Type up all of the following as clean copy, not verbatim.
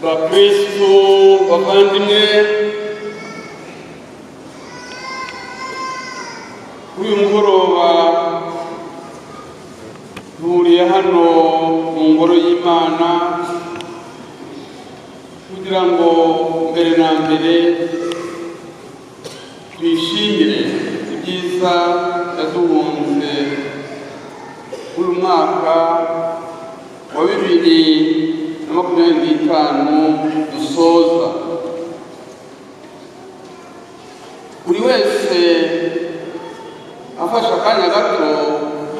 Bakristu bavandimwe, kuri uyu mugoroba duhuriye hano mu ngoro y'Imana kugira ngo mbere na mbere twishimire ibyiza yaduhunze muri uyu mwaka wa 2025 dusoza. Buri wese afashe akanya gato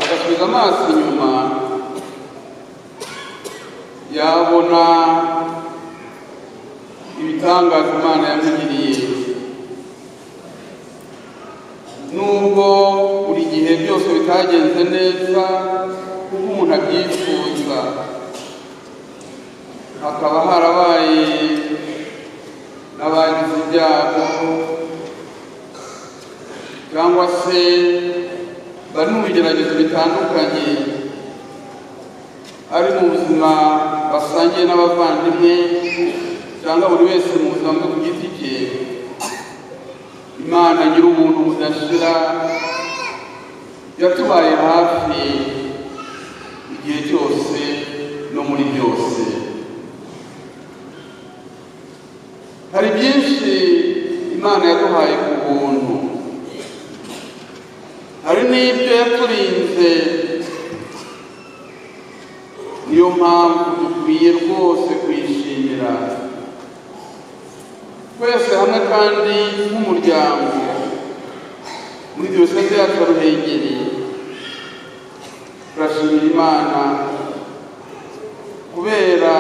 agasubiza amaso inyuma, yabona ibitangaza Imana yamugiriye. Nubwo buri gihe byose bitagenze neza kuko umuntu abyifuza, hakaba harabaye n'abagize ibyago cyangwa se bari mu bigeragezo bitandukanye, ari mu buzima basangiye n'abavandimwe cyangwa buri wese mu buzima bwe ku giti cye, Imana nyir'ubuntu budashira yatubaye hafi igihe cyose no muri byose. Hari byinshi Imana yaduhaye ku buntu, hari n'ibyo yaturinze. Niyo mpamvu dukwiye rwose kuyishimira twese hamwe kandi nk'umuryango muri diyoseze yacu ya Ruhengeri. Turashimira Imana kubera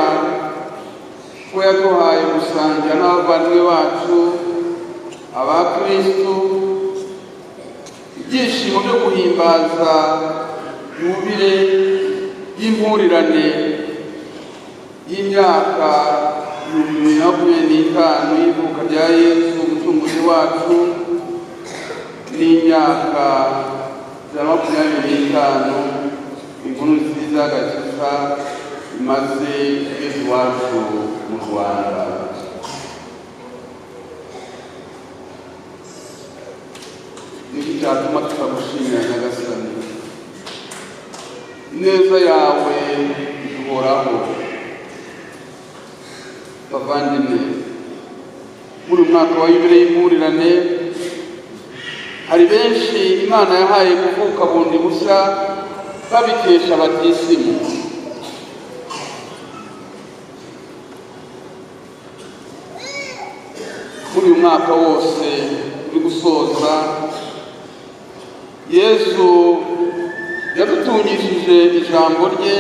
ko yaduhaye gusangira n'abavandimwe bacu abakristu ibyishimo byo guhimbaza yubile y'impurirane y'imyaka 2025 y'ivuka rya Yesu Umucunguzi wacu n'imyaka 125 inkuru nziza y'agakiza imaze igeze iwacu mu Rwanda. Niki cyatuma tutagushimira, Nyagasani? Ineza yawe iduhoraho. Bavandimwe, muri uyu mwaka wa yubile y'impurirane hari benshi Imana yahaye kuvuka bundi bushya babikesha batisimu. Muri uyu mwaka wose uri gusoza, Yezu yadutungishije ijambo rye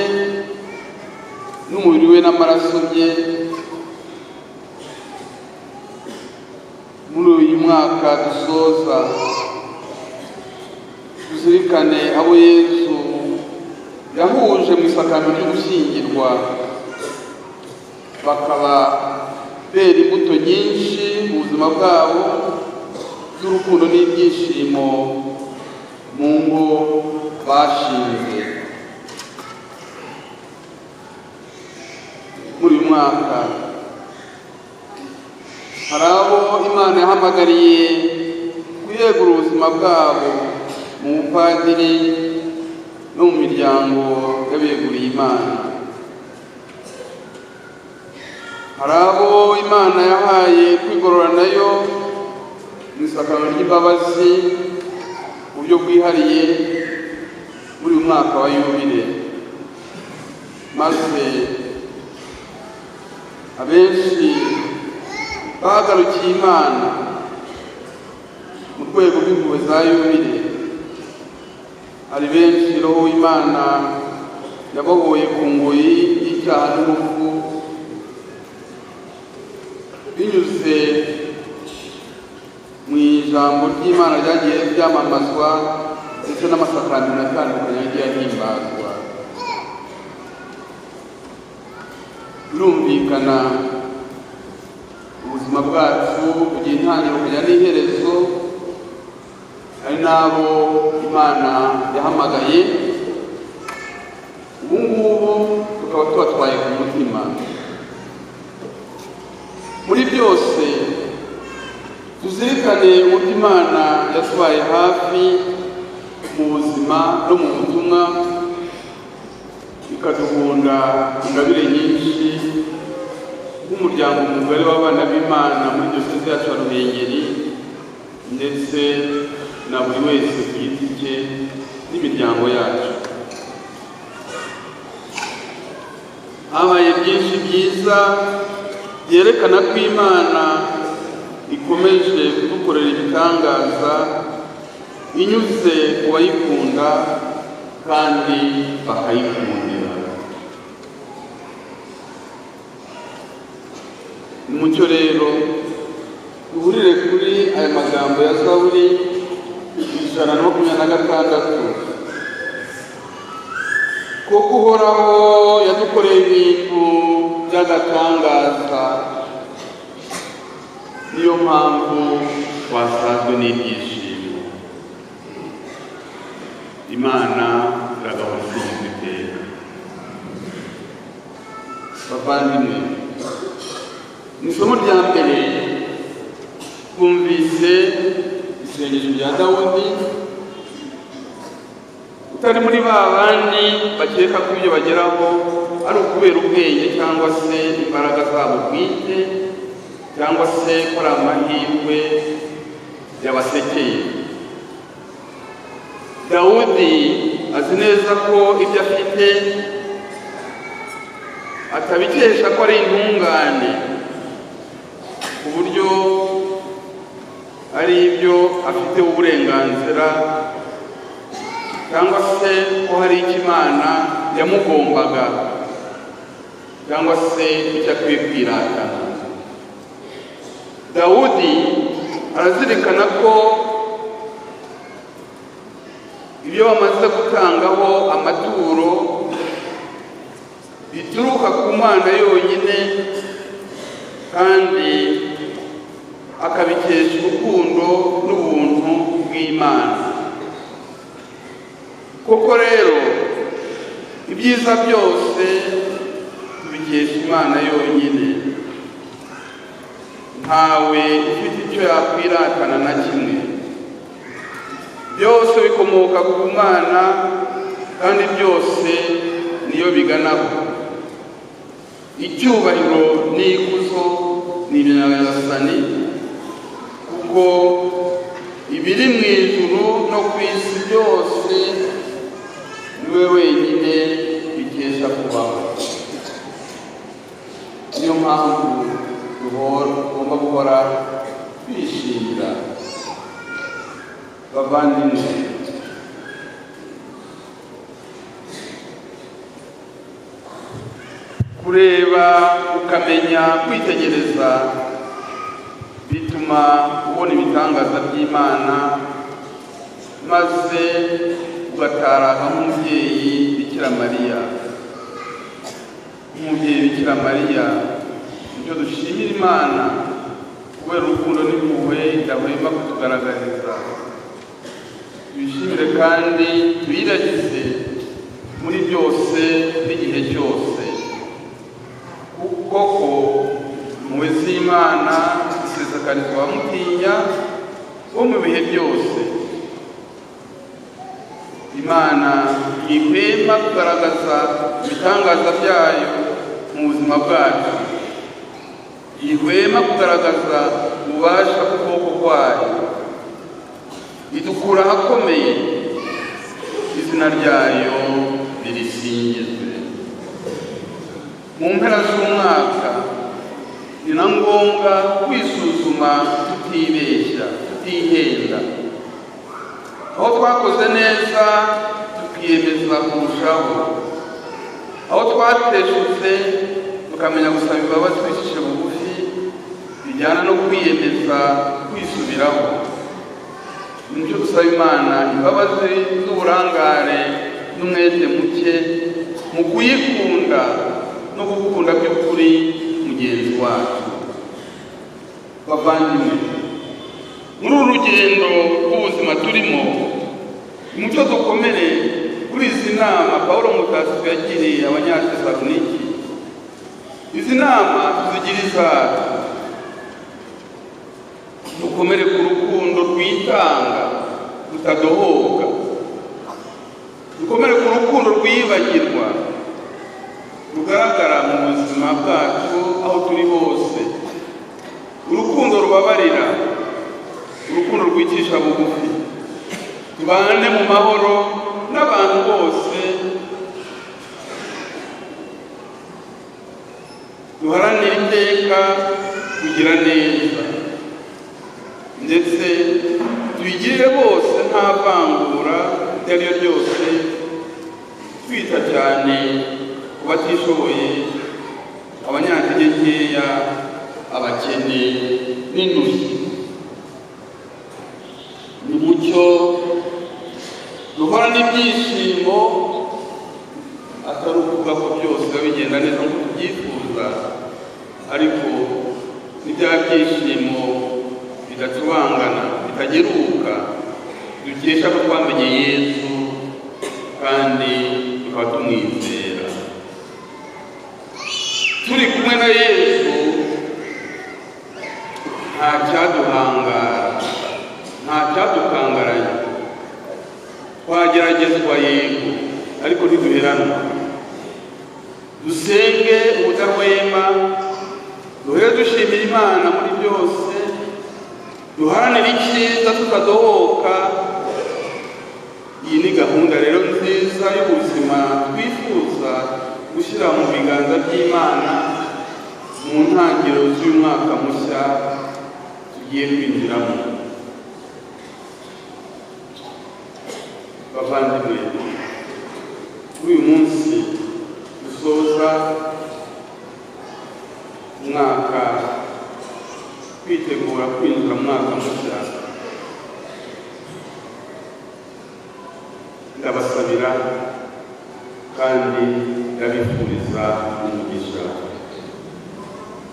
n'umubiri we n'amaraso bye. Muri uyu mwaka dusoza, tuzirikane abo Yezu yahuje mu isakaramentu ryo gushyingirwa, bakaba bera imbuto nyinshi mu buzima bwabo z'urukundo n'ibyishimo mu ngo bashinze. Muri uyu mwaka hari abo Imana yahamagariye kuyegura ubuzima bwabo mu bupadiri no mu miryango y'abeguriye Imana. Hari abo Imana yahaye kwigorora nayo mu isakaramentu ry'imbabazi mu buryo bwihariye muri uyu mwaka wa yubile, maze abenshi bagarukiye Imana mu rwego rw'impuhwe za yubile. Hari benshi Roho w'Imana yabohoye ku ngoyi y'icyaha n'urupfu binyuze mu ijambo ry'Imana ryagiye ryamamazwa ndetse n'amasakaramentu atandukanye yagiye ahimbazwa. Birumvikana, ubuzima bwacu bugira intangiriro bukagira n'iherezo. Hari n'abo Imana yahamagaye, ubu ngubu tukaba tubatwaye ku mutima. byose, tuzirikane uburyo Imana yatubaye hafi mu buzima no mu butumwa, ikaduhunda ingabire nyinshi nk'umuryango mugari w'abana b'Imana muri diyoseze yacu ya Ruhengeri, ndetse na buri wese ku giti cye n'imiryango yacu. Habaye byinshi byiza byerekana ko Imana ikomeje kudukorera ibitangaza inyuze ku bayikunda kandi bakayikundira. Nimucyo rero duhurire kuri aya magambo ya Zaburi 126: "Kuko Uhoraho yadukoreye ibintu by'agatangaza, niyo mpamvu twasazwe n'ibyishimo." Imana iragahora isingizwa iteka. Bavandimwe, mu isomo rya mbere twumvise isengesho rya Dawudi, utari muri ba bandi bakeka ko ibyo bageraho ari ukubera ubwenge cyangwa se imbaraga zabo bwite, cyangwa se ko ari amahirwe yabasekeye. Dawudi azi neza ko ibyo afite atabikesha ko ari intungane, ku buryo ari ibyo afite uburenganzira, cyangwa se ko hari icyo Imana yamugombaga, cyangwa se icyo akwiye kwiratana. Dawudi arazirikana ko ibyo bamaze gutangaho amaturo bituruka ku Mana yonyine, kandi akabikesha urukundo n'ubuntu bw'Imana. Koko rero, ibyiza byose tubikesha Imana yonyine. Ntawe ufite icyo yakwiratana na kimwe. Byose bikomoka ku Mana, kandi byose niyo biganaho. Icyubahiro n'ikuzo ni ibya Nyagasani, kuko ibiri mu ijuru no ku isi byose niwe wenyine bikesha kubaho. Niyo mpamvu tugomba guhora twishimira. Bavandimwe, kureba ukamenya kwitegereza bituma ubona ibitangaza by'Imana, maze ugataraga nk'umubyeyi Bikira Mariya. Nk'umubyeyi Bikira Mariya, nicyo dushimira Imana kubera urukundo n'impuhwe idahwema kutugaragariza. Twishimire kandi tuyiragize muri byose n'igihe cyose, kuko impuhwe z'Imana zisesekarizwa abamutinya bo mu bihe byose. Imana ntihwema kugaragaza ibitangaza byayo mu buzima bwacu, ntihwema kugaragaza ububasha bw'ukuboko kwayo. Idukura ahakomeye, izina ryayo nirisingizwe. Mu mpera z'umwaka ni na ngombwa kwisuzuma tutibeshya, tutihenda. Aho twakoze neza tukiyemeza kurushaho, aho twateshutse tukamenya gusaba imbabazi twicishe bugufi, bijyana no kwiyemeza kwisubiraho. Nicyo dusaba Imana imbabazi z'uburangare n'umwete muke mu kuyikunda no gukunda by'ukuri mugenzi wacu. Bavandimwe, muri uru rugendo rw'ubuzima turimo, umucyo dukomere kuri izi nama Pawulo Mutagatifu yagiriye Abanyatesaloniki. Izi nama tuzigira izacu. Dukomere ku rukundo rwitanga rutadohoka, dukomere ku rukundo rwiyibagirwa rugaragara mu buzima bwacu aho turi hose, urukundo rubabarira, urukundo rwicisha bugufi. Tubane mu mahoro n'abantu bose, duharanire iteka kugira neza, ndetse tubigirire bose nta vangura iryo ari ryo ryose, twita cyane ku batishoboye, abanyantege nkeya, abakene n'indushyi. Ni mucyo duhorane ibyishimo, atari ukuvuga ko byose biba bigenda neza nk'uko tubyifuza, ariko ni bya byishimo bidacubangana, bitageruka, dukesha ko twamenye Yesu kandi tukaba tumwizera. Turi kumwe na Yesu nta cyaduhangara, nta cyadukangaranya. Twageragezwa yego, ariko ntiduheranwa. Dusenge ubudahwema, duhere dushimira Imana muri byose, duharanire icyiza tutadohoka. Iyi ni gahunda rero nziza y'ubuzima twifuza gushyira mu biganza by'Imana mu ntangiriro z'uyu mwaka mushya tugiye kwinjiramo. Bavandimwe, kuri uyu munsi dusoza umwaka kwitegura kwinjira mu mwaka mushya, ndabasabira kandi ndabifuriza umugisha.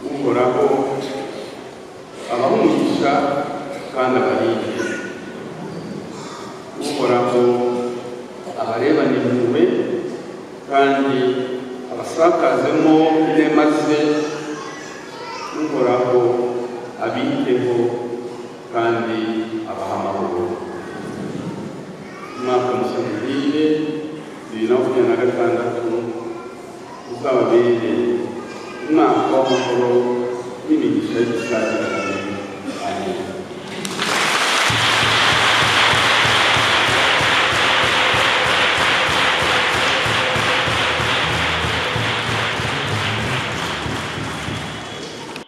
Uhoraho abaha umugisha kandi abarinde. Uhoraho abarebane impuhwe kandi abasakazemo inema ze. Uhoraho abiteho kandi abaha amahoro. Umwaka mushya muhire 2026 uzababere umwaka w'amahoro n'imigisha y'igisagirane.